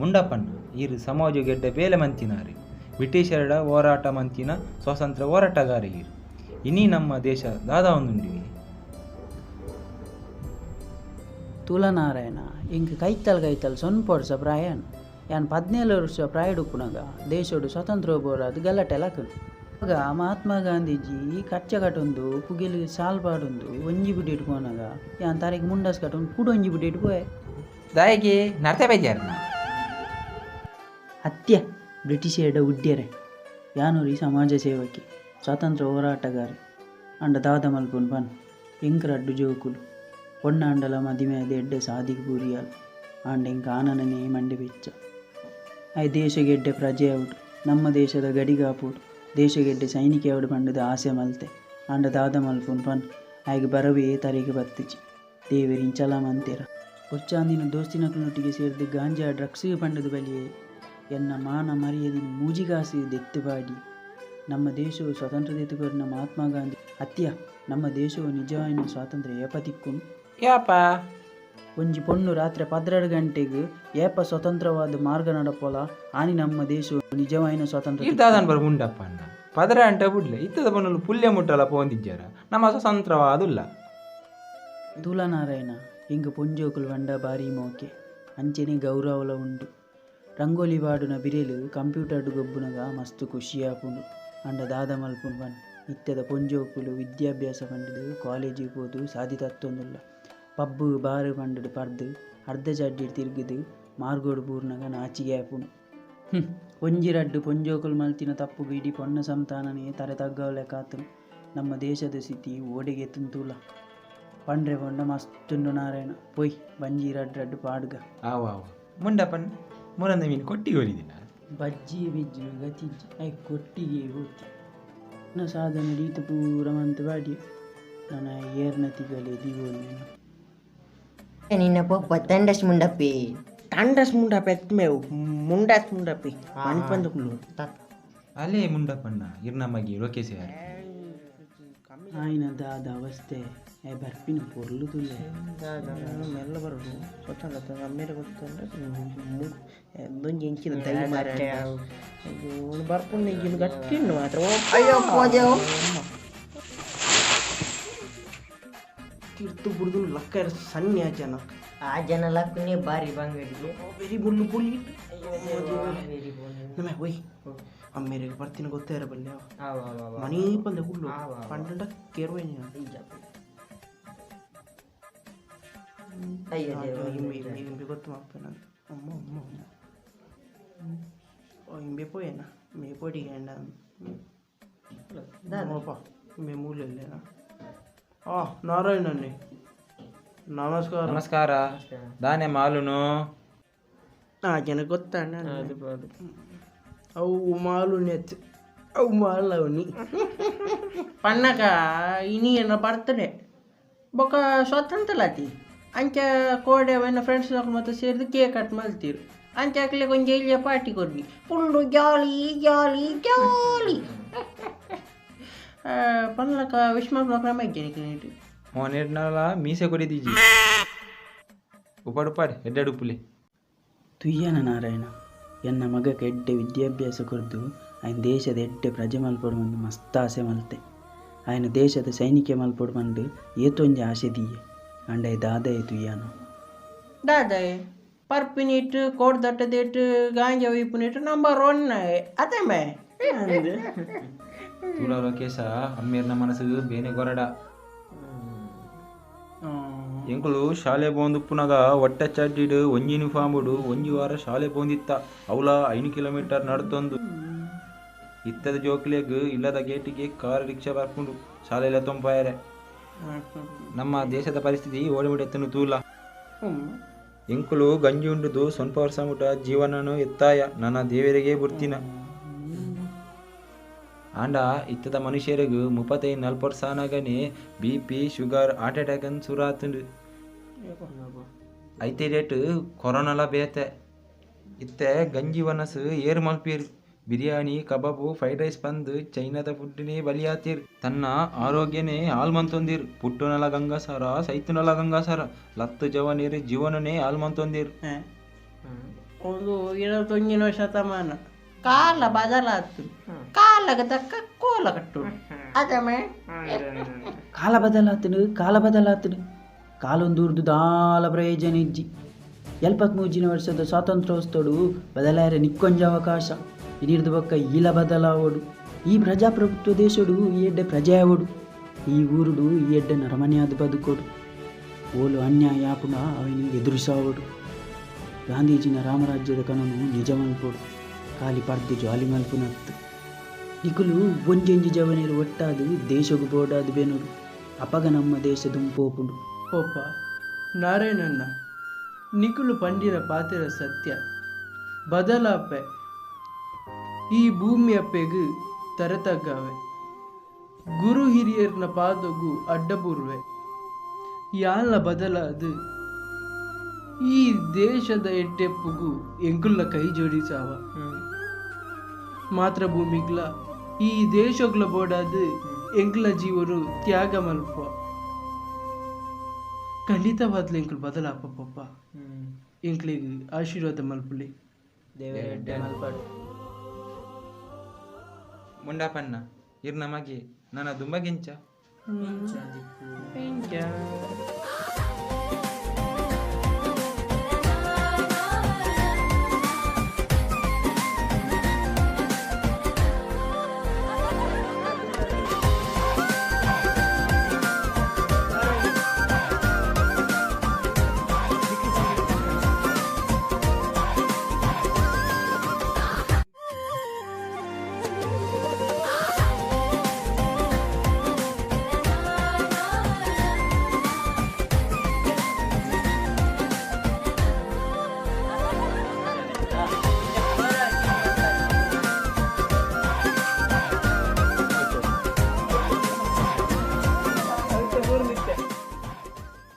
ಮುಂಡಪ್ಪಣ್ಣ ಈರು ಸಮಾಜಗೆಡ್ಡೆ ಬೇಲೆ ಮಂತಿನಾರಿ ಬ್ರಿಟಿಷರ ಹೋರಾಟ ಮಂತಿನ ಸ್ವಾತಂತ್ರ್ಯ ಹೋರಾಟಗಾರ ಈರು ಇನಿ ನಮ್ಮ ದೇಶ ದಾದಾ ಒಂದುಂಡಿವಿ. ತುಲನಾರಾಯಣ ಇಂಕ್ ಕೈತಲ್ ಕೈತಲ್ ಸೊನ್ಪ ವರ್ಷ ಪ್ರಾಯನ್ ಯಾನ್ 17 ವರ್ಷ ಪ್ರಾಯಡುಪ್ಪುನಗ ದೇಶಡು ಸ್ವತಂತ್ರ ಬೋರಾದ್ ಗಲಾಟೆ ಲಕುಂಡು. ಅಪಗ ಮಹಾತ್ಮ ಗಾಂಧೀಜಿ ಕಚ್ಚೆ ಕಟೊಂದು ಪುಗೆಲ್ ಸಾಲ್ ಪಾಡೊಂದು ಒಂಜಿ ಬುಡಿಟ್ ಪೋನಗ ಯಾನ್ ತರೆಕ್ ಮುಂಡಸ್ ಕಟೊಂದು ಕುಡ ಒಂಜಿ ಬುಡಿಟ್ ಪೋಯೆ. ದಾಯೆಗೆ ನರ್ತೆ ಬೈಜಾರ್ನ ಅತ್ಯ ಬ್ರಿಟಿಷೆರ್ಡ ಉಡ್ಯರೆ ಯಾನೊರಿ ಸಮಾಜ ಸೇವಕಿ ಸ್ವಾತಂತ್ರ್ಯ ಹೋರಾಟಗಾರೆ ಅಂಡ ದಾದ ಮಲ್ಪುನು ಪನ್ ಎಂಕ್ ರಡ್ಡು ಜೋಕುಲು ಪೊಣ್ಣಾಂಡಲ ಮದಿಮೆ ಎಡ್ಡೆ ಸಾದಿಗ್ ಬೂರಿಯಾಲ್ ಆಂಡ ಎಂಕ್ ಆನನನೇ ಮಂಡೆ ಬೆಚ್ಚ. ಆಯ್ ದೇಶಗೆಡ್ಡೆ ಪ್ರಜೆ ಆವೊಡು ನಮ್ಮ ದೇಶದ ಗಡಿಗಾಪೊಡು ದೇಶಗೆಡ್ಡೆ ಸೈನಿಕೆ ಆವೊಡು ಪಂಡುದು ಆಸೆ ಮಲ್ತೆ ಆಂಡ ದಾದ ಮಲ್ಪುನು ಪನ್ ಆಯ್ಗ್ ಬರವೇ ತರೆಗ್ ಬತ್ತಿಜಿ. ದೇವೆರ್ ಇಂಚಲ ಮಂತೆರ ಬೊರ್ಚಾಂದಿನ ದೋಸ್ತಿನಕುಲ್ನೊಟ್ಟಿಗೆ ಸೇರ್ದ್ ಗಾಂಜಾ ಡ್ರಗ್ಸ್ ಪಂಡುದು ಬಲಿಯೆ ಎನ್ನ ಮಾನ ಮರ್ಯಾದಿನ್ ಮೂಜಿ ಕಾಸು ದೆತ್ತು ಪಾಡಿ. ನಮ್ಮ ದೇಶವು ಸ್ವತಂತ್ರ ದೆತ್ತುಕೊರ್ನ ಮಹಾತ್ಮ ಗಾಂಧಿ ಅತ್ಯ ನಮ್ಮ ದೇಶವು ನಿಜವಾಯಿನ ಸ್ವಾತಂತ್ರ್ಯ ಏಪ ತಿಕ್ಕುನು? ಯಾಪ ಒಂಜಿ ಪೊಣ್ಣು ರಾತ್ರೆ 12 ಗಂಟೆಗ್ ಏಪ ಸ್ವತಂತ್ರವಾದ ಮಾರ್ಗ ನಡಪೊಲ ಆನಿ ನಮ್ಮ ದೇಶವು ನಿಜವಾಯಿನ ಸ್ವಾತಂತ್ರ್ಯ. ಈರ್ ದಾದನ್ ಬರ್ ಮುಂಡಪ್ಪ ಅಣ್ಣ ಪದರ ಅಂಟ ಬುಡ್ಲೆ ಇತ್ತದ ಪೊಣ್ಣುಲು ಪುಲ್ಯ ಮುಟ್ಟಲ ಪೋಂದಿಜ್ಜಾರ ನಮ್ಮ ಸ್ವತಂತ್ರವಾದುಲ್ಲ. ತುಲನಾರಾಯಣ ಇಂಕ್ ಪೊಂಜೋಕುಲು ಪಂಡ ಬಾರಿ ಮೋಕೆ ಅಂಚೆನೆ ಗೌರವಲ ಉಂಡು. ರಂಗೋಲಿ ಪಾಡುನ ಬಿರೆಲು ಕಂಪ್ಯೂಟರ್ಡ್ ಗೊಬ್ಬುನಗ ಮಸ್ತ್ ಖುಷಿ ಆಪುಂಡು. ಆಂಡ ದಾದ ಮಲ್ಪುನು ಪನ್ ಇತ್ತೆದ ಪೊಂಜೋಕುಲು ವಿದ್ಯಾಭ್ಯಾಸ ಪಂಡುದು ಕಾಲೇಜಿಗ್ ಪೋದು ಸಾದಿ ತತ್ತೊಂದುಲ್ಲ. ಪಬ್ಬು ಬಾರು ಪಂಡುದು ಪರ್ದು ಅರ್ಧ ಚಡ್ಡಿಡ್ ತಿರ್ಗುದು ಮಾರ್ಗೋಡು ಬೂರ್ನಗ ನಾಚಿಗೆ ಆಪುಂಡು. ಒಂಜಿ ರಡ್ಡು ಪೊಂಜೋಕುಲು ಮಲ್ತಿನ ತಪ್ಪುಗು ಇಡೀ ಪೊಣ್ಣ ಸಂತಾನನೇ ತರೆ ತಗ್ಗಾವ್ ಲೆಕ್ಕಾತುಂಡು. ನಮ್ಮ ದೇಶದ ಸ್ಥಿತಿ ಓಡೆಗ್ ಎತ್ತುಂಡು ತೂಲ. ಪಂಡ್ರೆ ಪಂಡ ಮಸ್ತುಂಡು ನಾರಾಯಣ ಪೋಯ್ ಬಂಜಿ ರಡ್ಡು ರಡ್ಡು ಪಾಡ್ಗ. ಆವು ಆವು ಮುಂಡಪ್ಪಣ್ಣ ಮುರಂದ ಮೀನು ಕೊಟ್ಟಿಗೆ ಒರಿದಿನ ಬಜ್ಜಿ ಬಿಜ್ಜಿನ ಗತಿಜ್ಜಿ I ಕೊಟ್ಟಿಗೆ ಹೋತಿ ನ ಸಾಧನೆ ರೀತ ಪೂರ ಮಂತ್ ಬಾಡಿ ನನ ಏರ್ನ ತಿಗಲೆ ದಿವೊನ್ನೆನ. ನಿನ್ನ ಪೊಪ್ಪ ತಂಡಸ್ ಮುಂಡಪ್ಪಿ ತಂಡಸ್ ಮುಂಡಪ್ಪೆ ಎತ್ಮೇವು ಮುಂಡಾಸ್ ಮುಂಡಪ್ಪಿ ಮನ್ಪಂದು ಕುಲ್ಲು. ಅಲೇ ಮುಂಡಪ್ಪಣ್ಣ ಇರ್ನ ಮಗಿ ಲೋಕೇಶ್ ಯಾರು ಆಯ್ನ ದಾದ ಅವಸ್ಥೆ ಏ ಬರ್ಪಿನ ಪೊರ್ಲು ತುಲ್ಲೆ. ಮೆಲ್ಲ ಬರೋದು ಗೊತ್ತಲ್ಲ ಅಮ್ಮೇರೆ ಗೊತ್ತಂದ್ರೆ ಒಂಜಿ ಇಂಚಿನ ದೈ ಮಾರ ಅಯ್ಯೋ ಬರ್ಪುಂಡು ಇಂಚಿನ ಗಟ್ಟಿ ಉಂಡು ಮಾತ್ರ. ಅಯ್ಯೋ ಪೋದೆವು ತಿರ್ತು ಬುಡ್ದು ಲಕ್ಕ ಸಣ್ಣ ಜನ ಆ ಜನ ಲಕ್ಕನೆ ಬಾರಿ ಬಂಗಡಿಗೆ ವೆರಿ ಬುಲ್ಲು ಪುಲಿ ನಮ್ಮ ಒಯ್ ಅಮ್ಮೇರಿಗೆ ಬರ್ತೀನಿ ಗೊತ್ತೇ ಇರಬಲ್ಲೆ ಮనీ ಪಲ್ಲೆ ಹುಲ್ಲು ಪಂಡ ಕೇರ್ವೇನಿ. ಇಂಬೆ ಗೊತ್ತು ಮಾಪೇನ ಅಮ್ಮ ಅಮ್ಮ ಅಮ್ಮ ಓ ಇಂಬೆ ಪೋಯೇನ ಮೇ ಪೋಡಿಗೆ ಅಪ್ಪ ಇಂಬೆ ಮೂಲೆಲ್ಲೇನ. ಆ ನಾರಾಯಣನ್ನೇ ನಮಸ್ಕಾರ. ನಮಸ್ಕಾರ ದಾನೆ ಮಾಲುನು ಆ ಜನ ಗೊತ್ತಣ್ಣ ಅವು ಮಾಲು ನೆತ್ ಅವು ಮಾಲವನಿ ಪಣ್ಣಕ ಇನಿ ಏನ ಬರ್ತಡೆ ಬೊಕ ಸ್ವತಂತ್ರ ಲಾತಿ ಅಂಚ ಕೋಡೆ ಅವನ ಫ್ರೆಂಡ್ಸ್ ಮತ್ತೆ ಸೇರಿದು ಕೇಕ್ ಕಟ್ ಮಲ್ತೀರು ಅಂಚ ಅಕ್ಲೆ ಕೊಂಚ ಇಲ್ಲಿಯ ಪಾರ್ಟಿ ಕೊರ್ನಿ ಫುಲ್ಲು ಜಾಲಿ ಜಾಲಿ ಜಾಲಿ. ಪನ್ಲಕ ವಿಶ್ ಮಲ್ಪುನ ಕ್ರಮ ಇಜ್ಜೆ ನೀಟ್ ಮೋನೆಡ್ನಲ ಮೀಸೆ ಕೊಡಿದೀಜಿ ಉಪಾಡು ಉಪಾಡು ಎಡ್ಡೆಡು ಉಪ್ಪುಲೆ. ತುಯ್ಯನ ನಾರಾಯಣ ಎನ್ನ ಮಗಕ್ಕೆ ಎಡ್ಡೆ ವಿದ್ಯಾಭ್ಯಾಸ ಕೊರ್ದು ಆಯ್ನ ದೇಶದ ಎಡ್ಡೆ ಪ್ರಜೆ ಮಲ್ಪೊಡು ಪಂದ್ ಮಸ್ತ್ ಆಸೆ ಮಲ್ತೆ. ಆಯ್ನ ದೇಶದ ಸೈನಿಕೆ ಮಲ್ಪೊಡು ಪಂದ್ ಏತೊಂಜಿ ಆಸೆ ದೀಯೆ ಆಂಡ ದಾದಯೆ ತುಯ್ಯಾನ. ದಾದಯೆ ಪರ್ಪಿನೀಟ್ ಕೋಡ್ ದಟ್ಟದೇಟ್ ಗಾಂಜಾ ಒಯ್ಪುನೀಟ್ ನಂಬರ್ 1 ಅದೇ ಮೇ ತೂಲ ಲೋಕೇಶ ಅಮ್ಮೇರ್ನ ಮನಸ್ಸು ಬೇನೆ ಕೊರಡ. ಎಂಕುಲು ಶಾಲೆ ಪೋಂದುಪ್ಪುನಗ ಒಟ್ಟ ಚಡ್ಡಿಡ್ ಒಂಜಿ ಯೂನಿಫಾರ್ಮ್ಡು ಒಂಜಿ ವಾರ ಶಾಲೆ ಪೋಂದಿತ್ತ ಅವಲ 5 ಕಿಲೋಮೀಟರ್ ನಡ್ತೊಂದು. ಇತ್ತದ ಜೋಕ್ಲೆಗ್ ಇಲ್ಲದ ಗೇಟಿಗೆ ಕಾರ್ ರಿಕ್ಷಾ ಬರ್ಪುಂಡು ಶಾಲೆಲ ತೊಂಪಾಯರೆ. ನಮ್ಮ ದೇಶದ ಪರಿಸ್ಥಿತಿ ಓಡಿಬಿಡೆತ್ತನು ತೂಲ. ಎಂಕುಲು ಗಂಜಿ ಉಂಡುದು ಸ್ವಲ್ಪ ವರ್ಷ ಮುಟ ಜೀವನನು ಎತ್ತಾಯ ನನ್ನ ದೇವರಿಗೆ ಬುರ್ತಿನ. ಆಂಡ ಇತ್ತದ ಮನುಷ್ಯರಿಗೂ 35-40 ವರ್ಷ ಆನಗನೆ B P sugar heart attack ಅನ್ ಸುರು ಆತುಂಡು. ಐತೆ ರೇಟ್ ಕೊರೋನಾಲ ಬೇತೆ ಇತ್ತೆ ಗಂಜಿ ವನಸು ಏರು ಮಲ್ಪೇರು ಬಿರಿಯಾನಿ ಕಬಾಬು ಫ್ರೈಡ್ ರೈಸ್ ಬಂದು ಚೈನಾದ ಫುಡ್ನೇ ಬಲಿಯಾತೀರ್ ತನ್ನ ಆರೋಗ್ಯನೇ ಹಾಲ್ ಮಂತೊಂದಿರ್ ಪುಟ್ಟುನಲ ಗಂಗಾಸಾರ ಸೈತುನಲ ಗಂಗಾಸಾರ ಲತ್ತು ಜವನೀರು ಜೀವನನೇ ಹಾಲ್ ಮಂತೊಂದಿರ್. ಒಂದು 21ನೇ ಶತಮಾನ ಕಾಲ ಬದಲಾತು ಕಾಲಗ ತಕ್ಕ ಕೋಲ ಕಟ್ಟು ಅದಮೆ ಕಾಲ ಬದಲಾತನು ಕಾಲ ಬದಲಾತನು ಕಾಲೊಂದೂರ್ದು ದಾಲ ಪ್ರಯೋಜನ ಇಜ್ಜಿ 73ನೇ ವರ್ಷದ ಸ್ವಾತಂತ್ರ್ಯೋತ್ಸವಡು ಬದಲಾಯರೆ ನಿಕ್ಕೊಂಜ ಅವಕಾಶ ಇನಿರ್ದು ಬೊಕ್ಕ ಈಲ ಬದಲಾವೋಡು ಈ ಪ್ರಜಾಪ್ರಭುತ್ವ ದೇಶಡು ಈ ಎಡ್ಡೆ ಪ್ರಜೆ ಆವೋಡು ಈ ಊರುಡು ಈ ಎಡ್ಡೆ ನರಮನೆಯಾದ ಬದುಕೋಡು ಓಲು ಅನ್ಯಾಯ ಆಪುಂಡ ಅವಿನಿ ಎದುರಿಸಾವೋಡು ಗಾಂಧೀಜಿನ ರಾಮರಾಜ್ಯದ ಕನನು ನಿಜ ಮಲ್ಪೋಡು ಖಾಲಿ ಪರ್ದು ಜಾಲಿ ಮಲ್ಪುನತ್ತು ನಿಕುಲು ಒಂಜೊಂಜಿ ಜವನೇರು ಒಟ್ಟಾದು ದೇಶಗು ಬೋಡಾದು ಬೇನೋಡು ಅಪಗ ನಮ್ಮ ದೇಶ ದುಂಪೋಪುಂಡು. ಪೋಪ ನಾರಾಯಣಣ್ಣ ನಿಕುಲು ಪಂಡಿನ ಪಾತೆರ ಸತ್ಯ ಬದಲಾಪೆ ಈ ಭೂಮಿ ಅಪ್ಪೆಗು ತರತಗ್ಗಾವೆ ಗುರು ಹಿರಿಯರ್ನ ಪಾದಗು ಅಡ್ಡಬೂರ್ವೆ ಯಾಲ್ನ ಬದಲಾದು ಈ ದೇಶದ ಎಡ್ಡೆಪ್ಪುಗು ಎಂಕುಲ್ಲ ಕೈ ಜೋಡಿಸಾವ ಮಾತೃಭೂಮಿಗ್ಲ ಈ ದೇಶಗ್ಲ ಬೋಡಾದು ಎಂಕುಲ ಜೀವನು ತ್ಯಾಗ ಮಲ್ಪ ಖಂಡಿತವಾದ್ಲು ಎಂಕುಲು ಬದಲಾಪ ಪಪ್ಪ ಎಂಕ್ಲಿಗ್ ಆಶೀರ್ವಾದ ಮಲ್ಪುಲಿ ಮುಂಡಾಪಣ್ಣ ಇರ್ನ ಮಗೆ ನನ್ನ ದುಂಬಗಿಂಚ. ಎಂಚ?